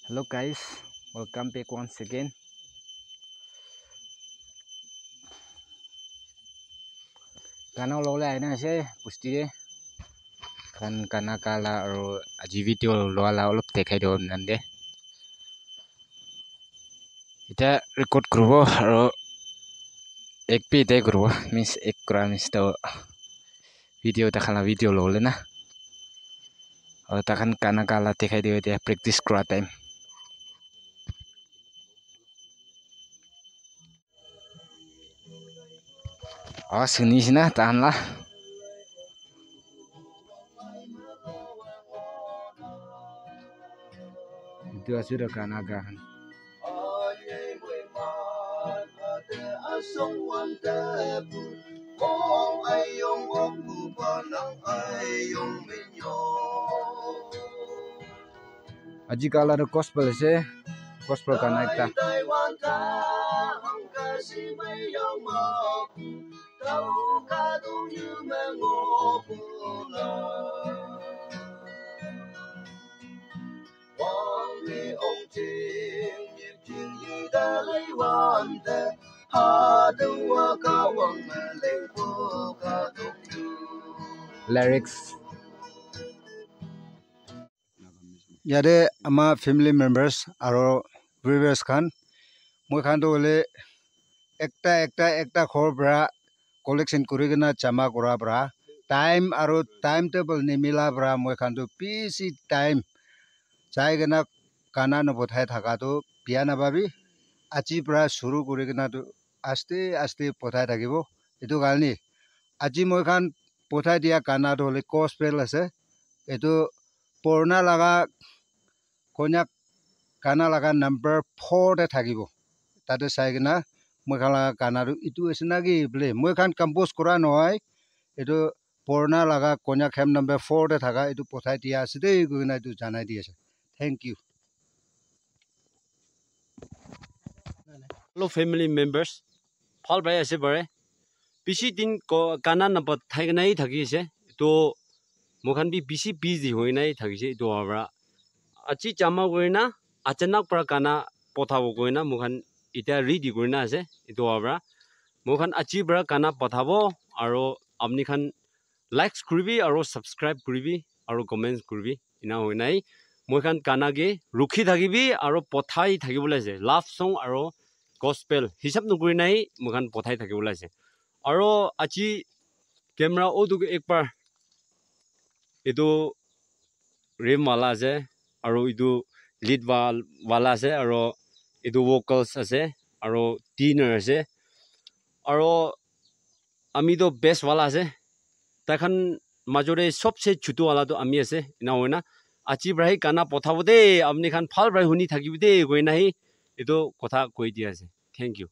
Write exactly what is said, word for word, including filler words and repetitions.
Hello guys, welcome back once again. Gana ulabole aina ase bosti te. Khan gana gala aru aji video loa la olop dekhai dibo apni khan te. Eta record kuribo aru ek bi etai kuribo, means ek kura means to video takhan la video lobole na. Aru takhan gana gala dekhai dibo etia practice kura time. Ah, suni sina tahan la. Itu ase toh gana ga khan. Aji gala toh gospel ase, gospel gana ekta. Lyrics. Yate ama family members aro viewers khan, moi khan toh hoile ekta, ekta, ekta ghor pra collection kuri kena jama kura pra, time aro time table nimila pra moi khan toh bishi time jai kena gana napothai thaka toh bia napabi. Aji pra shuru kuri kena toh aste aste pothai thakibo. Etu karne aji moi khan pothai dia gana toh hoile gospel ase. Etu purana laga Konyak gana laga number four te thakibo. Tate sai kena moi khan laga gana tu etu ase na ki bole moi khan compose kura nohoi. Etu purana laga Konyak hymn number four te thaka etu pothai dia ase de koi kena etu janai di ase. Thank you. Hello family members, bhal pai ase bare. Bishi din ko gana napathai kena hi thaki ase. To moi khan bi bishi busy hoi kena hi thaki ase. Etu howa para aji jama kuri na achanak para gana pothabo koi na moi khan etia ready kuri na ase. Etu howa para moi khan aji para gana pothabo aro apni khan likes kuribi aro subscribe kuribi aro comments kuribi. Ena hoi nai moi khan gana ke rukhi thakibi aro pothai thakibole ase. Love song aro gospel hisab nokuri nai moi khan pothai thakibole ase. Aro aji camera o tu ek bar etu rim wala ase aro etu lead wa- wala ase aro etu vocals ase aro tenor ase aro ami toh best wala ase. Tai khan majo te sobse chutu wala toh ami ase. Ena hoi na aji para hi gana pothabo de, apni khan bhal para huni thakibo de koi na hi etu kotha koi dia ase. Thank you.